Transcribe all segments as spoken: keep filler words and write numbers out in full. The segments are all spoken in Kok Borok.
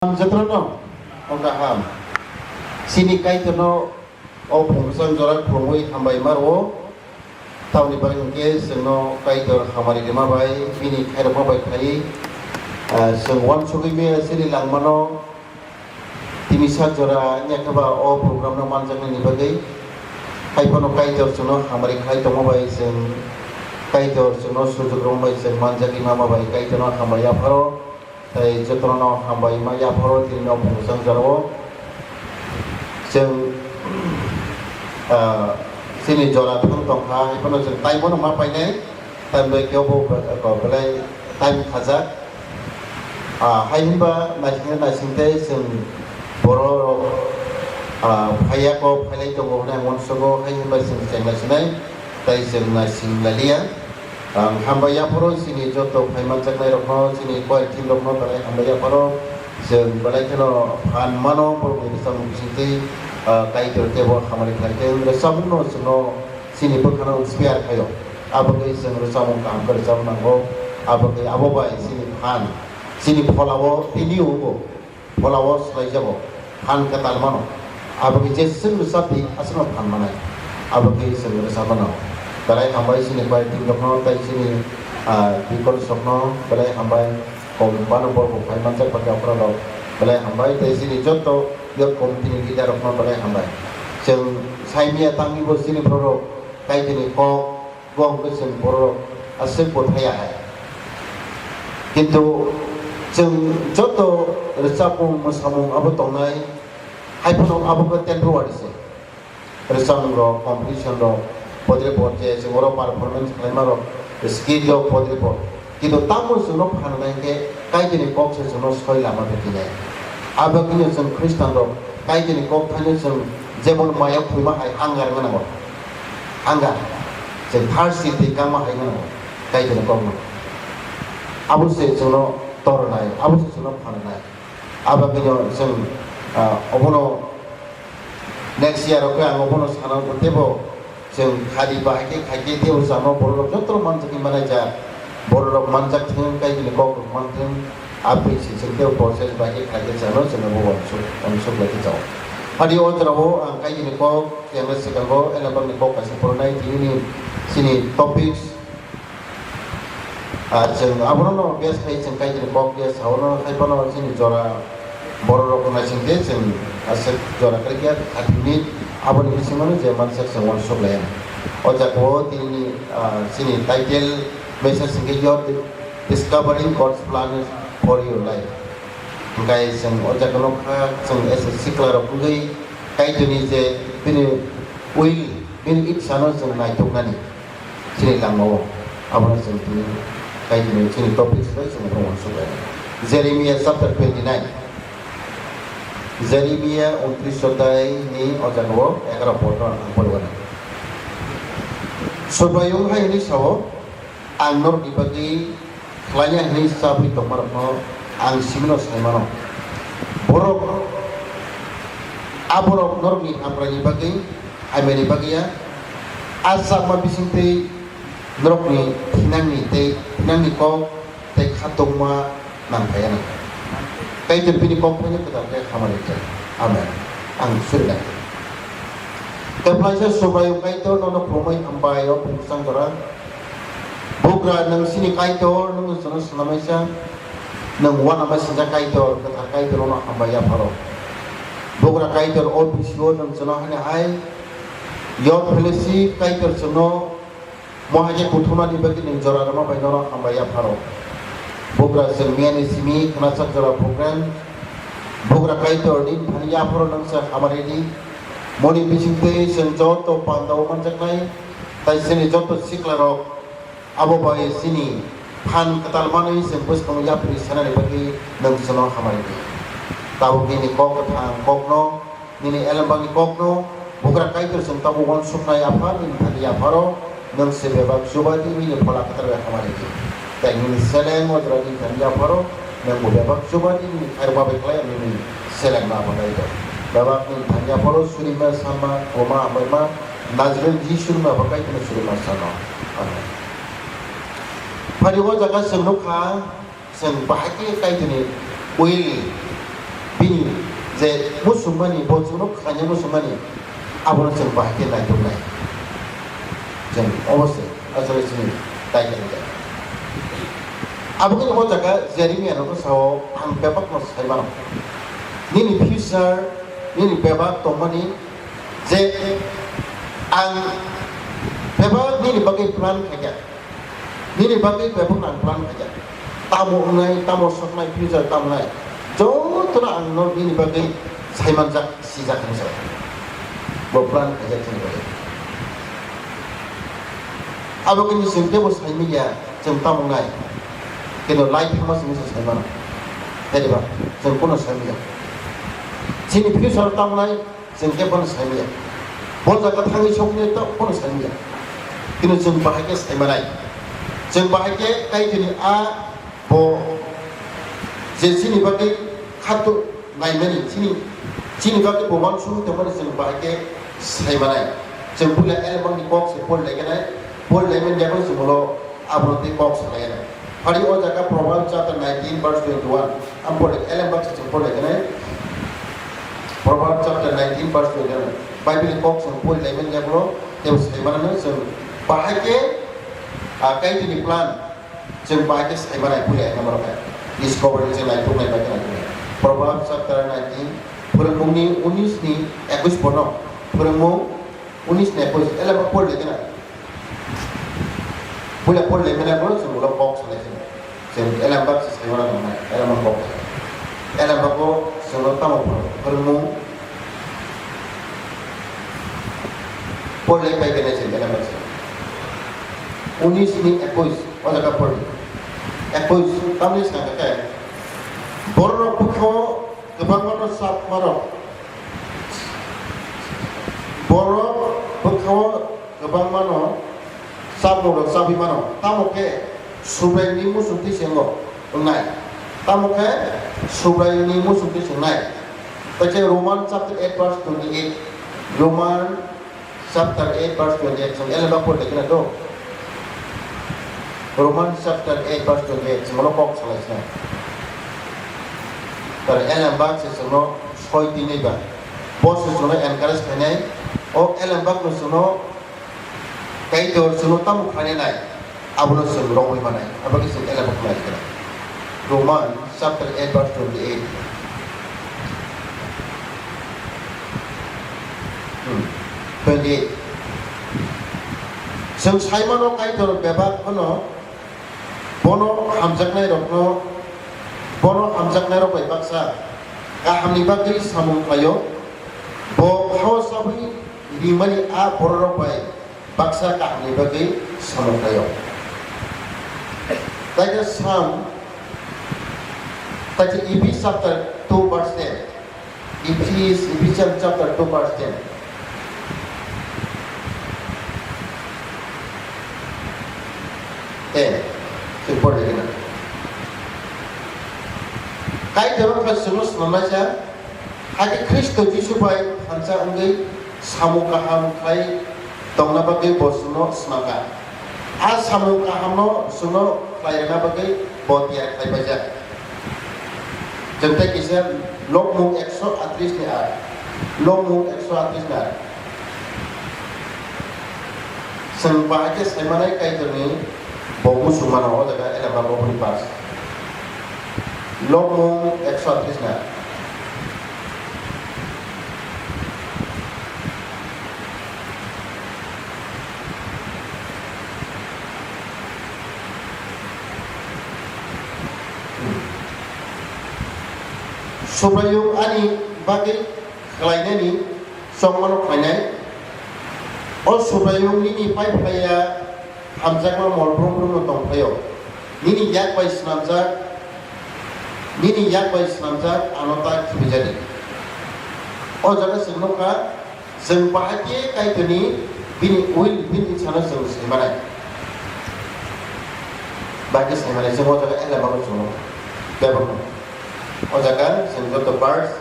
Ang jotono wng kaham. Chini Kaitorno o phungsa jora khulumwi hambai ma rwo. Tamoni bagwi hwnkhe chwngno Kaitor hamari rwma bai, bini khairokma bai khlaiwi, ah, chwng uansugwi maya chini langmano tini sak jora wngya khe ba o program no manjaknani bagwi. Haiphano Kaitor chwngno hamari khlai tongma bai chwng, Kaitor chwngno sujuk rwma bai chwng manjagwi mama bai Kaitorno hambai yapharo. Tei jotono hambai ma yapharo tini no phungsa jora o. Chwng, ah, chini jora thang tongkha, haiphano chwng taimono ma painai, tamni bagwi kebo be-, ko belai time khajak. Ah, hai hinba naising naising tei chwng borok, ah, phaiya kok phailai tongo hwnwi ang uansugo, hai hinba chwng chengla sinai tei chwng naising laliya. Ang hambai yapharo chini joto phaimanjaknai rokno, chini choir team rokno belai hambai yapharo. Chwng belai kheno phan mano borokni bwskango bisingtwi, ah, Kaitor teibo hamari khlai tei rwchapmungno chwngno chini bwkhano inspire khaio. Abo khe chwng rwchapmung kaham khe rwchapna nango. Abo khe abo bai chini phan, chini pholao renew wngo. Pholao swlaijago, phan kwtal mano. Abo khe jeswk rwchapdi, aswkno phan manai. Abo khe chwng rwchapna nango. Belai hambai chini choir team rokno tei chini, ah, deacon rokno belai hambai. Kom bano borok bo phai manjak bagwi aphuralok belai hambai tei chini joto youth committee ni leader rokno belai hambai. Chwng saimanya tangwi bo chini borok Kaitorni kok bo hwnkhe chwng borok aswk bo thaya hai. Kintu chwng joto rwchapmung mwsamung abo tongnai, haiphano abo khe temporary se. Rwchapmung rok, competition rok, podre pod je chwng oro performance khlaima rok, skit rok, podre pod. Kintu tamo chwngno phananai khe Kaitorni kok se chwngno soi lama rwkhinai. Abo khe chwng Khristan rok Kaitorni kok thaino chwng jemon maya khuima hai hunger wngna nango. Hunger. Chwng thirst twi kangma hai wngna nango Kaitorni kokno. Abo se chwngno tornai, abo se chwngno phananai. Abo khe chwng, ah, obono next year o khe ang obono sana teibo chwng khadi bahai khe khai khe teibo chama borok rok joto manjak manai jak borok rok manjak thung kai bini kok rok man thung aboni se chwng teibo process bahai khe khai khe chama chwng abo uansuk uansuk lai khe chao. Hadi o jora o ang kai bini kok yang swkango elabang ni kok kaisa poronai tini ni chini topics. Ah, chwng abono no best khai chwng Kaitorni kok ya saono khai phano chini jora borok rok naising khe chwng aswk jora kwrwi khe thirty minute aboni bisingo no je mansak chwng uansuk lai. O jaga o tini, ah, chini title message hwnkhe your Discovering God's Plan for Your Life. Hwnkhe chwng o jaga nukha chwng as a sikla rok wngwi Kaitorni je bini will, bini itsa no chwng naituknani. Chini langmao abono chwng tini Kaitorni chini topics bai chwng bono uansuk lai. Jeremiah chapter twenty-nine. Jeremiah untris odhyay ni o jaga o egaroh poribo ang poribo na. Subraiyung hai hwnwi sao, ang norokni bagwi khlaina hwnwi chabwi tongmarokno ang simino sai mano. Borok, a borok norokni hamkraini bagwi, hamyani bagwi ya, a chakma bisingtwi norokni thinangni tei thinangni kok tei khatungma nang phaiya nang. Kaitor bini kok phaiya kwtal khe hamari khlai. Amen. Ang suri nai. Kwplaisa Subraiyung Kaitor nono khulumwi hambai o phung swkang jora. Bugra nwng chini Kaitor, nwng chwngno swnamaisa, nwng uanama sinjak Kaitor, kwthar Kaitor ono hambai yapharo. Bugra Kaitor o bisio nwng chwngno hani hai, Youth Fellowship Kaitor chwngno mohai khe kuthumnani bagwi nwng jora rwma bai nono hambai yapharo. Bugra chwng miyani simi khwnachak jora program, Bugra Kaitor nini thani yapharo nwng se hamari di. Moni bisingtwi chwng joto pandao manjaknai, tai chini joto siklarok abo bai chini phan kwtal manwi chwng bwskango yapri sanani bagwi nwng chwngno hamari di. Tabuk nini kok kwthang kokno, nini elembakni kokno, Bugra Kaitor chwng tabuk uansuknai Apha, nini thani yapharo nwng se bebak chuba di, nini Phola Kwthar bai hamari di. Tai nini seleng o jora nini thani yapharo nwng bo bebak chuba di, nini khairokma bai khlai nini selengno Apha Kaitor. Bebak nini thani yapharo surima, sama, kwma, hambaima, Nazareth Jisu ni Apha Kaitorno surima sano. Amen. Phari o jaga chwng nukha, chwng bahai khe Kaitorni will, Je muchungmani, bo chwngno khlaina muchungmani, abono chwng bahai khe naituknai. Chwng obosoi asole chini daitani khe. Abo khe o jaga Jeremia rokno sao, ang bebakno sai mano. Nini future, nini bebak tongmani je ang bebak nini bagwi plan khaikha. Nini bagwi bebak ang plan khaikha. Tamo wngnai, tamo soknai, future tamo nai. Jotono ang no nini bagwi sai manjak, sijak hinwi sa. Bo plan khaijak chini bagwi. Abo khe chwng teibo sai manya, chwng tamo wngnai. Kino lai thangma chwng se sai mano. Khe diba, chwng kuno sai manya. Chini future tamo nai, chwng khe bono sai manya. Bo jaga thangwi sokni to bono sai manya. Kino chwng bahai khe sai manai. Chwng bahai khe Kaitorni a bo je chini bagwi khato naimani, chini, chini bagwi bo uansukwi tongmani chwng bahai khe sai manai. Chwng puila elembakni kok se pori lai khe nai, pori lai manya bo chwng ulo abono tei kok sa lai anw. Phari o jaga Proverbs chapter nineteen verse twenty-one. Ang pori, elembak se chwng pori lai khe nai. Proverbs chapter nineteen verse twenty-one. Bible ni kok chwng pori lai manya bo tei sai manai chwng bahai khe, ah, Kaitorni plan. Chwng bahai khe sai manai, puri ai namaro khe. Discovery chwng naituknai bai khe naituknai. Proverbs chapter nineteen, phwrwngmungni unis ni ekwis bono. Phwrwngmung unis ni ekwis, elembak pori lai khe na. Puila pori lai khe na bono chwng ulo kok salai khe. Chwng elembak se sai mano nai, elembak kok. Elembak bo chwngno tamo phwrwngmung. Pori lai pai khe nai chwng elembak se. Unis ni ekwis. O jaga pori. Ekwis, tamni saka khe, bororok bwkhao kwbangmano chapmarok. Borok bwkhao kwbangmano chapmarok chapwi mano. Tamo khe Subraiyungni muchungtwi se wngo wngnai. Tamo khe Subraiyungni muchungtwi se wngnai. Tei khe Roman chapter eight verse twenty-eight. Roman Chapter eight verse twenty-eight, chwng elembak pori lai khe na do. Roman chapter eight verse twenty-eight, chwng bono kok salai sina. Tar elembak se chwngno soi twi nai ba. Bo se chwngno encourage khainai. O elembak no chwngno Kaitor chwngno tamo khlainai nai. Abono chwng romwi manai, abo khe chwng elembak khlai khe. Roman chapter eight verse twenty-eight. Hmm. Twenty-eight. Chwng sai mano Kaitor bebak phano bono hamjaknairokno, bono hamjaknairok bai baksa kahamni bagwi samung khlaio. Bo hao chabwi ringmani a bororok bai baksa kahamni bagwi samung khlaio. Taikhe Sam, taikhe Ephes chapter two verse ten. Ephes, Ephesians chapter two verse ten. Ten. Chwng pori khe na. Kaitor wngkha chwngno swnamnaisa. Hakhe Khristo Jisu bai thansa wngwi samung kaham khlai tongna bagwi bo chwngno swnamkha. A samung kahamno chwngno khlai rwna bagwi bo tiyar khlai paijak. Chwng tei kisa Lobmung ekso atris ni ar. Lobmung ekso atris ni ar. Chwng bahai khe sai manai Kaitorni bo muchung mano o jaga elembak bopuni pas. Lobmung ekso atris na. Subraiyung ani bagwi khlainani chongmano khlainai. O Subraiyung nini pai phlaiya hamjakma mol brum brumno tong phlaio. Nini yak bai swnamjak, nini yak bai swnamjak ano ta khibijadi. O jaga chwng nukha, chwng bahai khe Kaitorni bini will, bini ichhano chwng sai manai. Bahai khe sai manai, chwng o jaga elembakno chwng nukha. Bebakno. O jaga chwng joto verse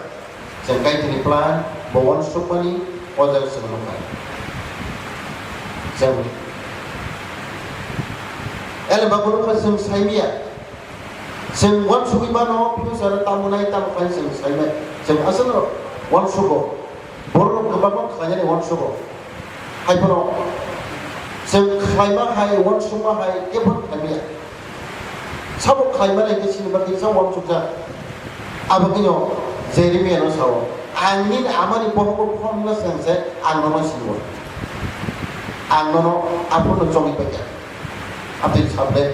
Chwng Kaitorni plan bo uansukmani o jaga chwng nukha. Chwng elembakbo nukha chwng saimanya. Chwng uansugwi mano, future o tamo nai, tamo khlai chwng saimai. Chwng aswkno uansugo. Borok kwbangma khlainani uansugo. Haiphano chwng khlaima hai, uansukma hai, kebo khlaimaya. Sabo khlaimani hwnkhe chini bagwi sa uansukjak. Abo khe no Jeremiah no sao, "Ang nini amani bohogo phone wngna swkang se ang nono sio. Ang nono aphuru no chongwi paikha." Aboni sable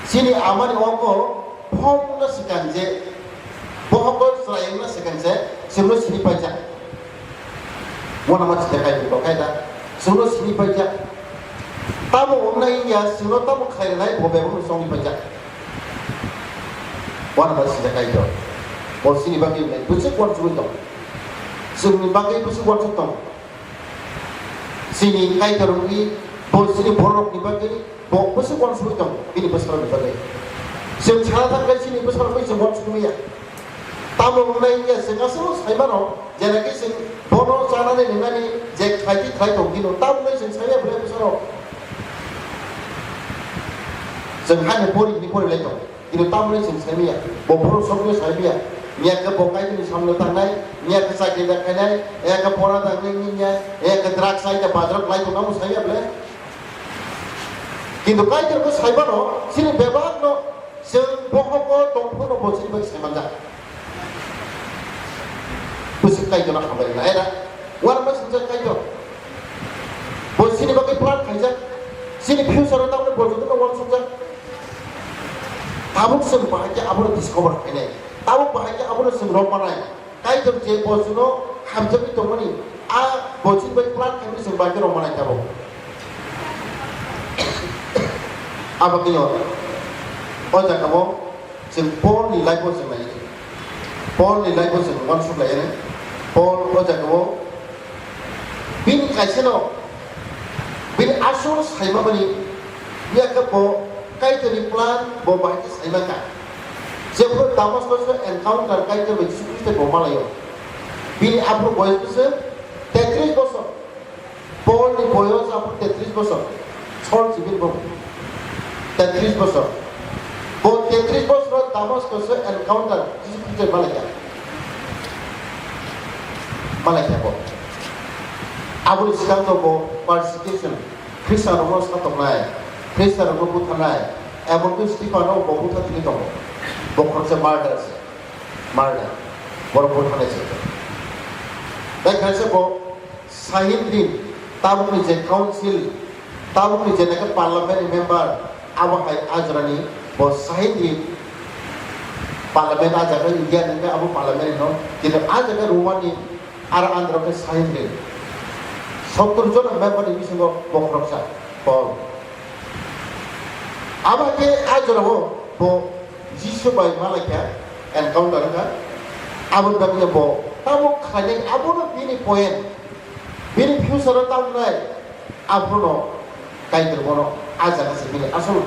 chini amani ogo phone wngna swkang je, bohogo chwrai wngna swkang se chwngno sini paijak. Uanama chita Kaitor bo khai da, chwngno sini paijak. Tamo wngnai wngya, chwngno tamo khlai rwnai, bo bebakno chongwi paijak. Uanama chita Kaitor. Bo chini bagwi wngnai, bwswk uansugwi tong. Chwngni bagwi bwswk uansuk tong. Chini Kaitor wngwi, bo chini bororokni bagwi, Bo bwswk uansugwi tong, bini bwsarokni bagwi. Chwng sana thangkhe chini bwsarokbai chwng uansukmaya. Tamo wngnai wngya chwng aswk saimano, jena khe chwng bono chanani nwngnani je khlai twi khlai tong dino, tamo wngnai chwng saimaya belai bwsarok. Chwng haino pori hwnwi pori lai tong, kino tamo wngnai chwng saimaya. Bo borok sokno saimaya. Miya khe bo Kaitorni samno tangnai, miya khe chakri da khainai, miya khe pora da wngnai wngya, miya khe drugs chai da bajrok lai tong, tamo saimaya belai. Kintu Kaitor khe saimano, chini bebakno chwng bohogo tongphuru bo chini bai saimanjak. Bwswk Kaitorno hambai rwna era, uanama swngjak Kaitor. Bo chini bagwi plan khaijak, chini future-o tamni bo jotono uansukjak. Tabuk chwng bahai khe abono discover khainai, tabuk bahai khe abono chwng rommanai. Kaitor je bo chwngno hamjagwi tongmani, a bo chini bai plan khaimani chwng bai khe rommanai tabuk. Abo khe o jagao chwng Paul ni life o chwng nai. Paul ni life o chwng uansuk lai ani. Paul o jagao bini kaisa no bini asol saimamani, ya khe bo Kaitorni plan bo bahai khe saimaka. Jephru Damascus o encounter Kaitor bai Jisu Khristo bo malaio. Bini aphuru boyos bwswk tetris bosor. Paul ni boyos aphuru tetris bosor. Sol sibir bo tetris bosor. Bo tetris bosor Damascus o encounter Jisu Khristo malaikha. Malaikha bo. Aboni swkang to bo persecution. Khristianrokno satoknai, Khristianrokno butharnai, emonki Stiphano bo buthartini tongo. Bo khoroksa martyr se, martyr. Borok butharnai se. Bai khaisa bo Sanhedrin, tabukni je council, tabukni je naikhe parliament ni member, abo hai a jorani bo Sanhedrin parliament a jaga India ni abo parliament no, kintu a jaga Roman ni Aro andro khe Sanhedrin. Sottor jon member ni bisingo bo khoroksa Paul. Abo khe a jorao bo Jisu bai malaikha encounter wngkha. Aboni bagwi bo tamo khlainai abono bini point, bini future o tamo nai. Abono Kaitor bono a jaga se bini asol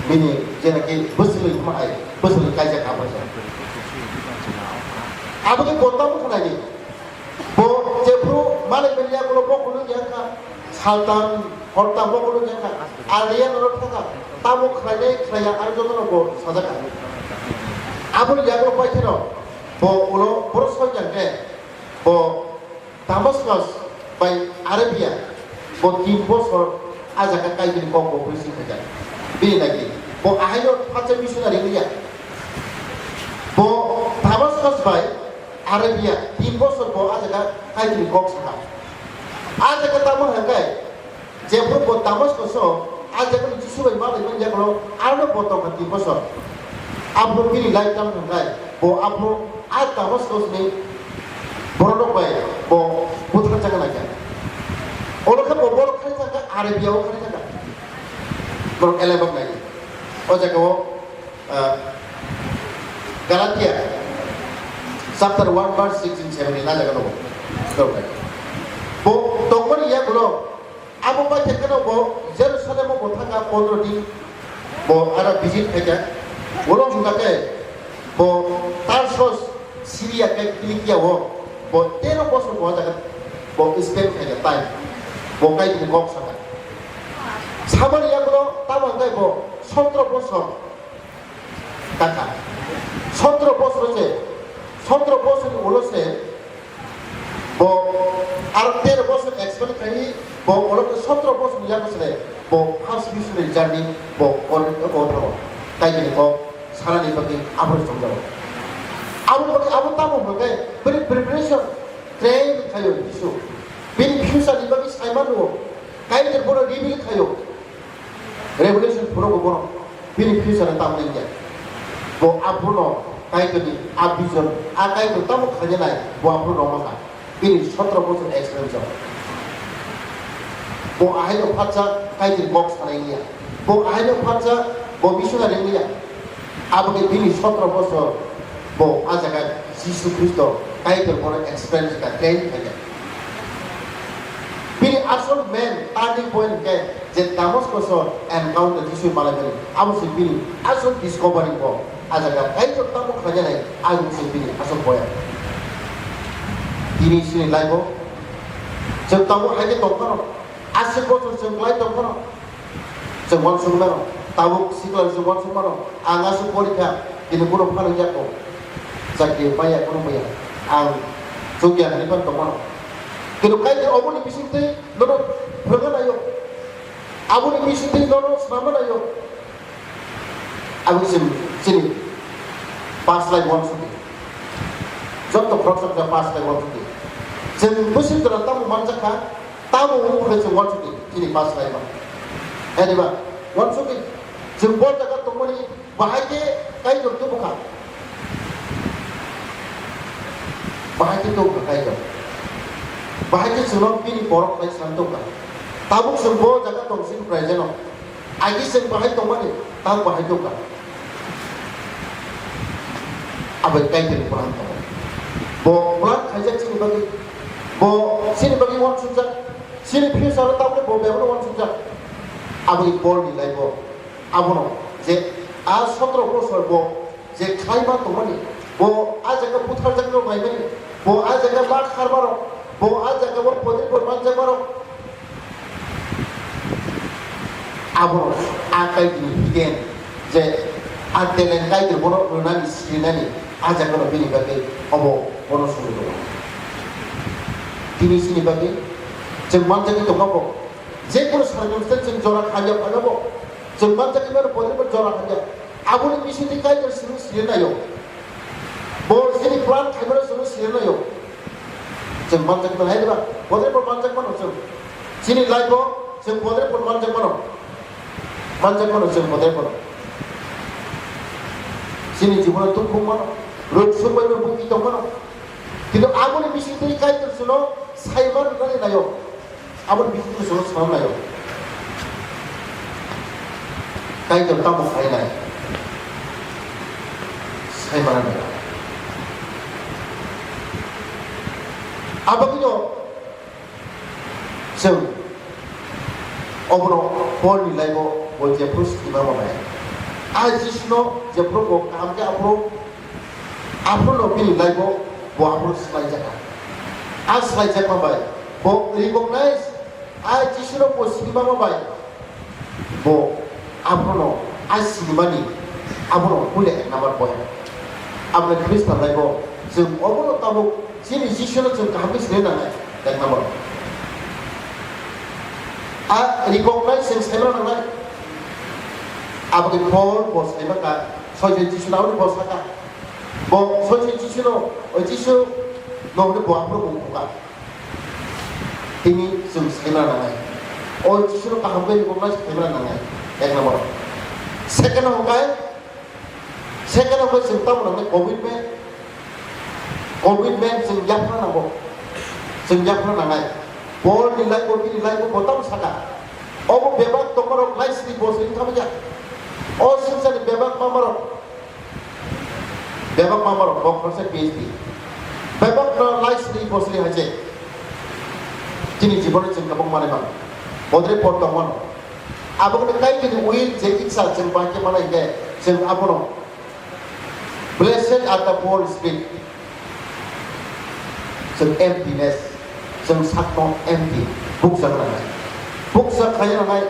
bini jena khe bwswlwi ma hai bwswlwi kaijak abo se. Abo khe bo tamo khlai di. Bo jephru malik bini yagulo bo kunu yang kha saltan horta bo kunu yang kha aliya noro thaka tamo khlai nai khlai ya ar joto no bo sajak kha. Aboni yagulo pai kheno bo ulo borok soi yang khe bo Damascus bai Arabia bo tin bosor a jaga Kaitorni kok bo preaching khaijak. Bini nagi bo ahaino phacha missionary wngya. Bo Damascus bai Arabia tin bosor bo a jaga Kaitorni kok sakha. A jaga tamo hwnkhe Jephru bo Damascus o a jaga ni Jisu bai ma laimani yagulo aro bo tongkha tin bosor. Aphuru bini lifetime thangkhai bo aphuru a Damascus ni borok rok bai bo buthar jaga naikha. Oro khe bo borok khai thangkha Arabia o khai thangkha. Borok elebak nai. O jaga o, ah, Galatia chapter one verse sixteen seventeen a jaga no bo. Bo tongmani yagulo Abo bai khe kheno bo Jerusalem o bo thangkha pondro din, bo aro visit khaikha. Ulo hwnkha khe bo Tarsus, Syria khe Kilikia o bo tero bosor bo jaga bo spend khaikha time. Bo Kaitorni kok sakha. Samari yagulo tamo hwnkhe bo sotro bosor Kaka. Sotro bosor se, sotro bosor ni ulo se, bo ar tero bosor expect khai, bo ulo sotro bosor ni yago se, bo first missionary journey, bo kon, bo thango. Kaini kok, sana ni bagwi abo chongjao. Abo bagwi abo tamo hwnkhe, pre-, preparation, train khayo Jisu. Bini future ni bagwi saimano, Kaitor bono reveal khayo. Revelation phuru bo bono bini future ni tamni ya. Bo abono Kaitor ni a vision, a Kaitor tamo khaina nai, bo abono romaka. Bini sotro bosor experience o. Bo ahaino phatsa Kaitor kok sanai ya. Bo ahaino phatsa bo missionary ya. Abo khe bini sotro bosor bo a jaga Jisu Khristo Kaitor bono experience ka train khaikha. Bini asol main turning point khe je Damascus o encounter Jisu malaimani, abo se bini asol discovery bo. A jaga Kaitor tamo khlainani, abo se bini asol boya. Tini chini life o chwng tamo hai khe tong phano, aswk bosor chwng klai tong phano, chwng uansuk mano, tabuk sikla chwng uansuk mano, ang aswk porikha, kini bono phanang ya kho, chakri maya, bono maya, ang chukya hinwi phano tong mano. Kini Kaitor oboni bisingtwi nono phwrwngna naio, aboni bisingtwi nono swnamna naio. Aboni chini, chini pass lai uansukdi. Joto khoroksa khe pass lai uansukdi. Chwng bwswk jora tamo manjakha, tamo wngkhe chwng uansukdi chini pass lai ma. Ani ba uansukdi. Chwng bo jaga tongmani bahai khe Kaitor tubukha. Bahai khe tubukha Kaitor. Bahai khe chwngno bini borok bai san tubukha. Tabuk chwng bo jaga tong sini present o. Agi chwng bahai tongmani, tang bahai tongkha. Abo Kaitorni plan tongo. Bo plan khaijak chini bagwi. Bo chini bagwi uansukjak. Chini future o tabukhe bo bebakno uansukjak. Aboni Paulni life o. Abono je a sotro bosor bo je khlaima tongmani, bo a jaga butharjakno naimani, bo a jaga ma kharmarok, bo a jaga bo podripor manjakmarok, abo a Kaitorni hidden je a talent Kaitor bono rwnani, sirinani, a jagano bini bagwi obo bono suri tongo. Tini chini bagwi chwng manjagwi tongma bo, je kono circumstance chwng jora khalia phano bo, chwng manjagwi mano podripor jora khalia. Aboni bisingtwi Kaitor chwngno siri naio. Bo chini plan khaimano chwngno siri naio. Chwng manjak mano hai diba? Bodre bo manjak mano chwng. Chini life o chwng bodre bo manjak mano. Manjak mano chwng bodre bo. Chini jibono dukhu mano. Ruk suk bai bo bukti tong mano. Kintu aboni bisingtwi Kaitor chwngno sai man rwnani naio. Aboni bisingtwi chwngno swnam naio. Kaitor tamo khainai? Sai mana naio. Abagwino chwng obono Paulni life-o bo jephru sima manai. A Jisuno jephru bo kaham khe aphuru Aphuru no bini life-o bo aphuru swlaijakha. A swlaijakma bai bo recognize, a Jisuno bo sini mama bai bo aphuru no a sinimani abono puila ek number point. Aboni Khristo life-o chwng obono tabuk chini Jisuno chwng kaham khe sinai nangnai ek number. A recognize chwng saimano nangnai. Aboni Paul bo saimaka, soichoi Jisuno aboni bo saka. Bo soichoi Jisuno, o Jisu no hwnwi bo aphuru bo wngkha. Tini chwng saimra nangnai. O Jisuno kaham khe recognize khaimra nangnai. Ek number. Second hwnkhe, second hwnkhe chwng tamo nangnai commitment. Commitment chwng yaphra nango. Chwng yaphra nangnai. Paul ni life-o, bini life-o bo tamo saka. Obo bebak tongmarok lai sini bo sini tamo ya. O swngcharni bebak mamarok. Bebak mamarok bo khoroksa P H D. Bebak no lai sri bosri hai se. Chini jibon chwng kabang manai ma. Bodre por tongmano. Abo khe kai khe will je iksa chwng bai khe manai khe chwng abono. Blessed are the poor in spirit. Chwng emptiness. Chwng sakno empty, bukjak nangnai. Bukjak khlai nangnai,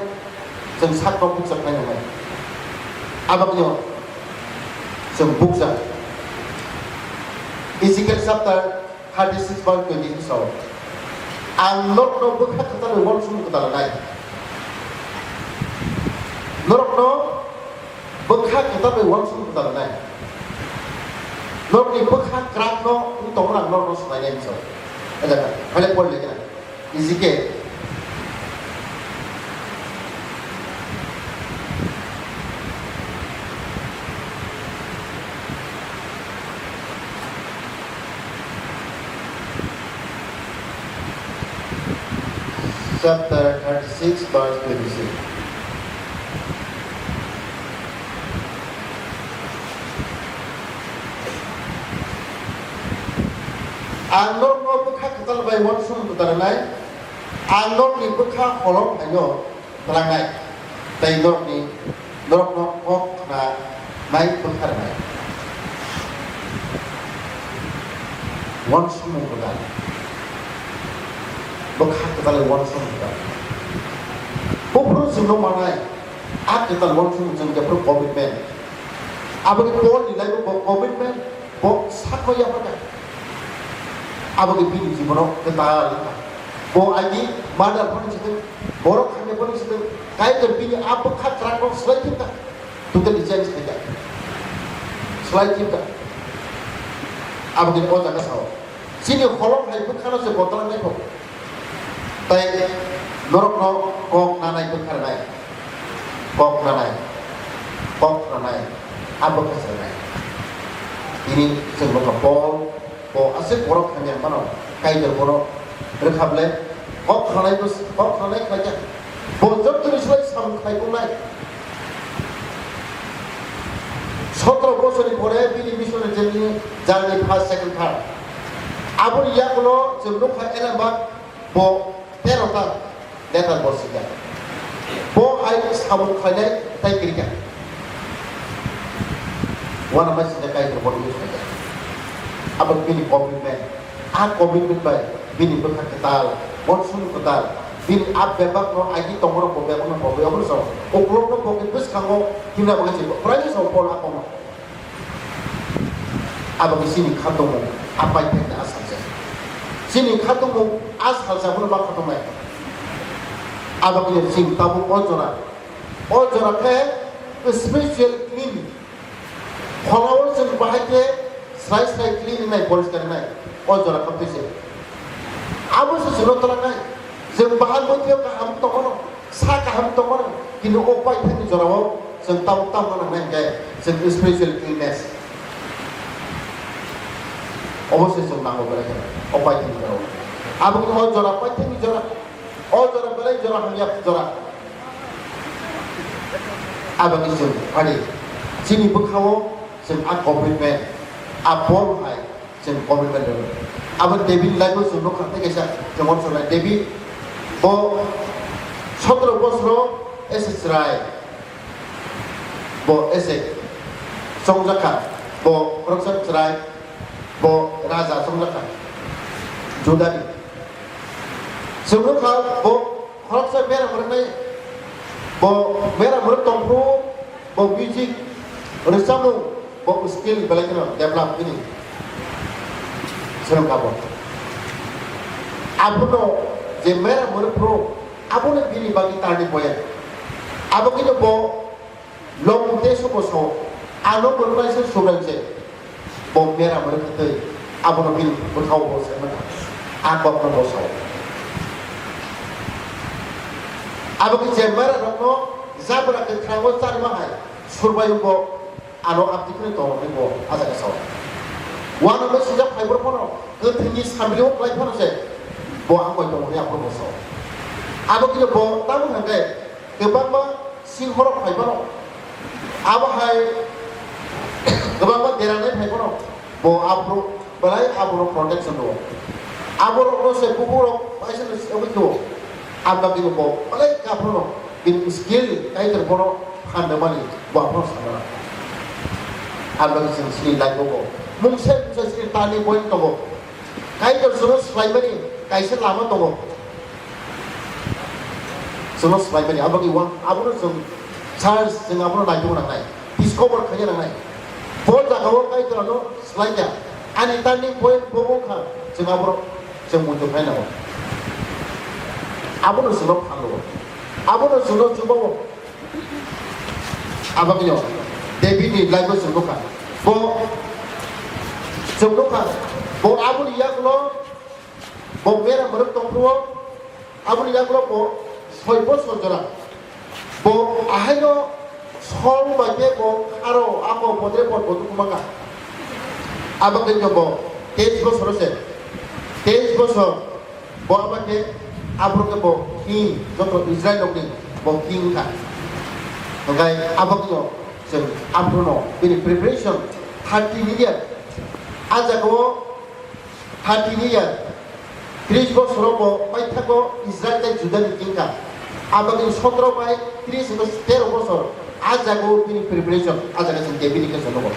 chwng sakno bukjak khlai nangnai. Aboni Chwng bukjak. Ezekiel chapter thirty-six verse twenty-six o, "Ang norokno bwkha kwtal bai uansukmung kwtal rwnai." Norokno bwkha kwtal bai uansukmung kwtal rwnai. Norokni bwkha kwrakno wng tongmani ang norokno swnainai, hwnwi sa-o. Ajak, phale pori lekha. Ezekiel. Chapter thirty-six, verse twenty-six. Ang norokno bwkha kwtal bai uansukmung kwtal rwnai, ang norokni bwkha holong phaino twlangnai, tei norokni, norokno kok khna nai bwkha rwnai. Uansukmung kwtal. Bwkha kwtal uansukmung kwtal. Buphuru chwngno manai, a kwtal uansukmung chwng jephuru commitment. Aboni Paul ni life o bo commitment, bo sakno yapharkha. Aboni bini jibono kwtal wngkha. Bo agi murder phano swtwng, borok hamya phano swtwng, Kaitor bini a bwkha kwrakno swlai thangkha. Totally change khaikha. Swlai thangkha. Aboni o jaga sao. Chini holong hai bwkhano se bodol naikho. Tai norokno kok nanai bwkha rwnai. Kok nanai. Kok nanai. A bwkha se rwnai. Tini chwng nukha Paul, bo aswk borok hamya phano Kaitor bono rwkha ble. Kok khanai bwswk, kok khanai khlaikha. Bo jottoni slai samung khlai tongnai. Sotro bosorni pore bini missionary journey, journey first, second, third. Aboni yakulo chwng nukha Ellenberg, bo tero ta letter bo swikha. Bo hai samung khlainai tai kwrwikha. Uanama sida Kaitor bono use khaikha. Abo bini commitment. A commitment bai bini bwkha kwtal, uansukmung kwtal, bini a bebakno agi tongmorok bo bebakno pogwi obono chwng uklokno pogwi bwskango himna bagwi se kwbangma chwng Paul a kokno. Abo khe chini khatungmung a paithakni a salsa. Chini khatungmung a salsa abono ma khatungnai. Abo khe chini tabuk o jora, o jora khe spiritual clean. Khorao chwng bahai khe srai srai clean wngnai, poriskar wngnai, o jora khamtwi se. Abo se chwngno twlangnai, chwng bahai mwthangwi kaham tongmano, sa kaham tongmano, kintu o paithakni jorao chwng tabuk tamo nangnai hwnkhe chwng spiritual cleanness. Obo se chwng nango belai kheno, o paithakni jorao. Abo khe o jora paithakni jora, o jora belai jora hamya jora. Abo khe chwng phadi chini bwkhao chwng a commitment, a bol hai chwng commitment rwdi. Abo David life o chwng nukha tei kaisa chwng uansuknai David bo sotro bosoro ese chwrai, bo ese chongjakha, bo khoroksa chwrai, bo raja chongjakha Judani. Chwng nukha bo khoroksa mera mwrwknai, bo mera mwrwk tongphuru, bo music rwchapmung, bo skill belai kheno develop hwnwi swrwngkha bo. Abono je mera mwrwkphuru, abono bini bagwi turning point. Abo kheno bo Lomung tei suko sao, ano mwrwknai se Subraiyung se. Bo mera mwrwk twi, abono bini bwkhao bo se mano. A kokno bo sao. Abo khe je mera rokno jabra kwkhwrango charma hai, Subraiyung bo ano abdi kheno tongmani bo a jaga sao. Uanama sijak phai borok phano, kwthwini samrio klai phano se, bo ang bai tongmani aphuru bo sao. Abo khe bo tamo hwnkhe, Kwbangma singhorok phai phano, abo hai kwbangma deranai phai phano, bo aphuru belai abono protection rwo. Aborokno se buphurok paisa no se wngwi kho, ang bagwi bo belai kaphuru no bini skill Kaitor bono phan rwmani bo aphuru sana. Ang bagwi chwng sini life o bo mungsa mungsa sini turning point tongo. Kaitor chwngno swlaimani kaisa lama tongo. Chwngno swlaimani, aboni uang, abono chwng church, chwng abono naitugwi nangnai, discover khaina nangnai. Bo jagao Kaitorno swlaikha. Ani turning point bo wngkha, chwng aborok chwng muitu khainao. Abono chwngno phango. Abono chwngno chubao. Abagino Davidni life-o chwng nukha. Bo chwng nukha. Bo aboni yagulo bo mera mwrwk tongphuru-o. Aboni yagulo bo soi bosor jora. Bo ahaino Saul bai khe bo aro ako podre pod bo tukumaka. Abagino bo teis bosor se. Teis bosor. Bo abo khe, aphuru khe bo king, joto Israel rokni bo king wngkha. Hwnkhe abo khe chwng aphuru no bini preparation thirteen year. A jaga o thirteen year, tris bosor o bo paithago Israel tei Juda ni king kha. Abo khe sotro bai tris hwnkhe tero bosor a jaga o bini preparation, a jaga chwng David ni khe chwng nugo.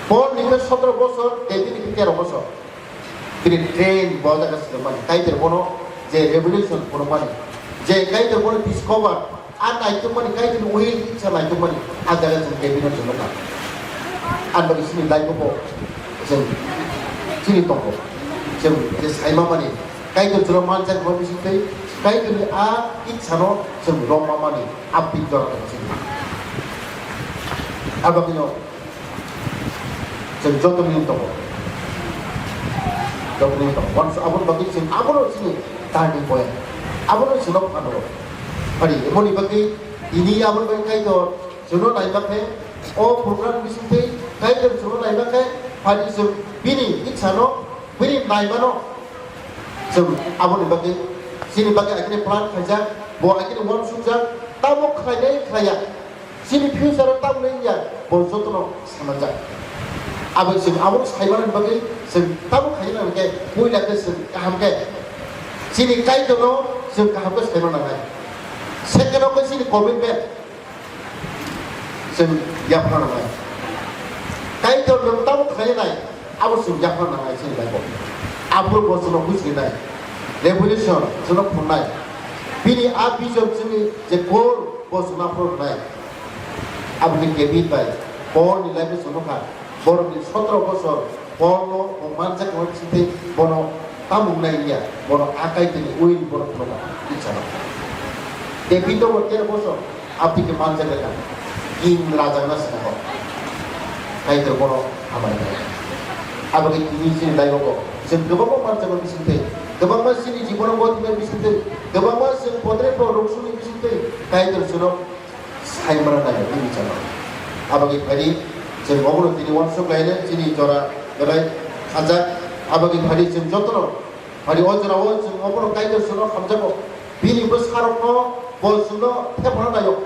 Paul ni khe sotro bosor, David ni khe tero bosor. Bini train bo jaga swnamani, Kaitor bono je revelation phunukmani, je Kaitor bono discover, a naitukmani, Kaitorni will, icha naitukmani, a jaga chwng David no chwng nukha. Ani bagwi chini life-o bo chwng chini tongo. Chwng je saima mani, Kaitor chwngno manjakma bisingtwi, Kaitorni a ichano chwng romma mani, a picture tongo chini. A bagwino Chwng joto ni tongo. Joto ni tongo. Once aboni bagwi chwng abono chini turning point. Abono chwngno phano. Phari, eboni bagwi tini aboni bagwi Kaitor chwngno naiba khe, o program bisingtwi Kaitor chwngno naiba khe, phari chwng bini ichano, bini naimano chwng aboni bagwi, chini bagwi agini plan khaijak, bo agini uansukjak, tamo khlainai khlaiya. Chini future o tabuk wngya, bo jotono sanajak. Abo chwng abo saimanani bagwi chwng tabuk khaina hwnkhe, puila khe chwng kaham khe chini Kaitorno chwng kaham khe saimana nangnai. Second o khe chini commitment chwng yaphana nangnai. Kaitor nwng tabuk khainai, abo chwng yaphana nangnai chini life o. Aphuru bo chwngno bujinai. Revelation chwngno phungnai. Bini a vision chini je goal bo chwngno aphuru rwnai. Aboni David bai Paul ni life o chwngno kha. Borok ni sotro bosor Paul no bo manjak rok sitei bono tamung nai ya. Bono a Kaitor ni will bono phunukha. Ichano. David no bo tero bosor. Aboni khe manjak lekha. King rajakna swnamo. Kaitor bono hamari kha. Aboni tini chini life o bo. Chwng kwbangma manjakma bisingtwi. Kwbangma chini jibono bo thwimai bisingtwi. Kwbangma chwng podre bo rwksuni bisingtwi. Kaitor chwngno Saimano nai bini chalo. Abagwi phari chwng obono tini uansuk lainai chini jora belai khajak. Abagwi phari chwng jotono phari o jorao chwng obono Kaitor chwngno hamjago. Bini bwsarokno bo chwngno thepano naio.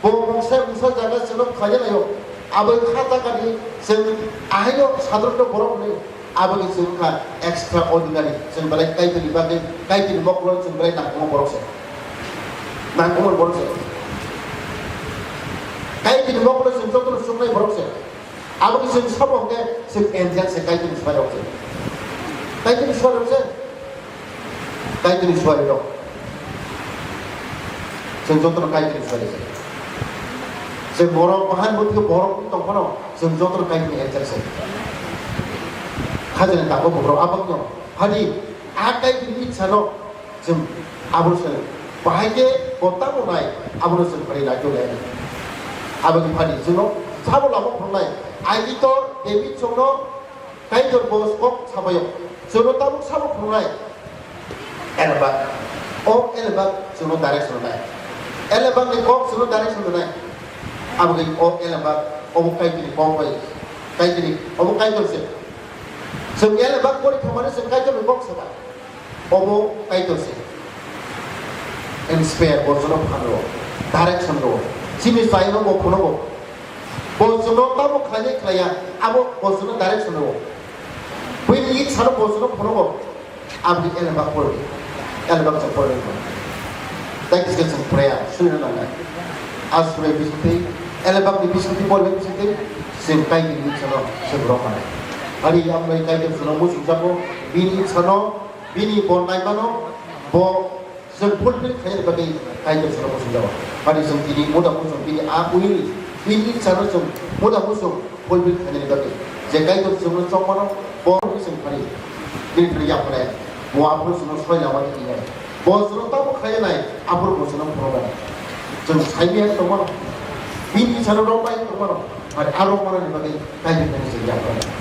Bo mungsa mungsa jaga chwngno khlaina naio. Aboni kha takani chwng ahaino sadrokno borok hwnwi. Aboni chwng wngkha extraordinary. Chwng belai Kaitorni bagwi, Kaitorni mokolo chwng belai nangkukma borok se. Nangkukma borok se. Kaitorni mokolo chwng jotono chuknai borok se. Aboni chwng sabo hwnkhe chwng angel se, Kaitorni suairok se. Kaitorni suairok se. Kaitorni suairok. Chwng jotono Kaitorni suari se. Chwng borok bahan bwtwi borok wng tong phano chwng jotono Kaitorni angel se. Khajani tabuk borok abakno phadi a Kaitorni ichano chwng abono se bahai khe bo tamo nai abono chwng phari naitok lai. Aboni phadi chwngno sabo lama phunuknai. Aini to David chwngno Kaitor bo kok sabaio. Chwngno tabuk sabo phunuknai. Elebak. O elebak chwngno direction rwnai. Elebak ni kok chwngno direction rwnai. Aboni o elebak obo Kaitorni kok bai. Kaitorni obo Kaitor se. Chwng elebak pori thangmani chwng Kaitorni kok saka. Obo Kaitor se. Inspire bo chwngno phan rwo. Direction rwo. Chini chayano bo phunugo. Bo chwngno tamo khlainai khlaiya, abo bo chwngno direction rwo. Buini ichano bo chwngno phunugo. Aboni elebak pori. Elebak chwng pori rwkha. Tei kisa chwng prayer suri rwna nangnai. A suri bisingtwi, elebak ni bisingtwi, pori bisingtwi, chwng Kaitorni ichano chwng rwkha. Hari amlai Kaitor chwngno muchungjago, bini ichano, bini bo naimano, bo Chwng fulfill khaina bagwi Kaitor chwngno muchungjago. Mani chwng tini muda muchung bini a will, bini ichano chwng muda muchung Fulfill khainani bagwi je Kaitor chwngno chongmano, borok chwng phari bini thani yapharnai, bo aphuru chwngno soi lama twi nai, bo chwngno tamo khainai, aphuru bo chwngno phunuknai. Chwng saimanya tongmano, bini bisalo rombai tongmano, phari a rommanani bagwi Kaitor thani chwng yapharnai.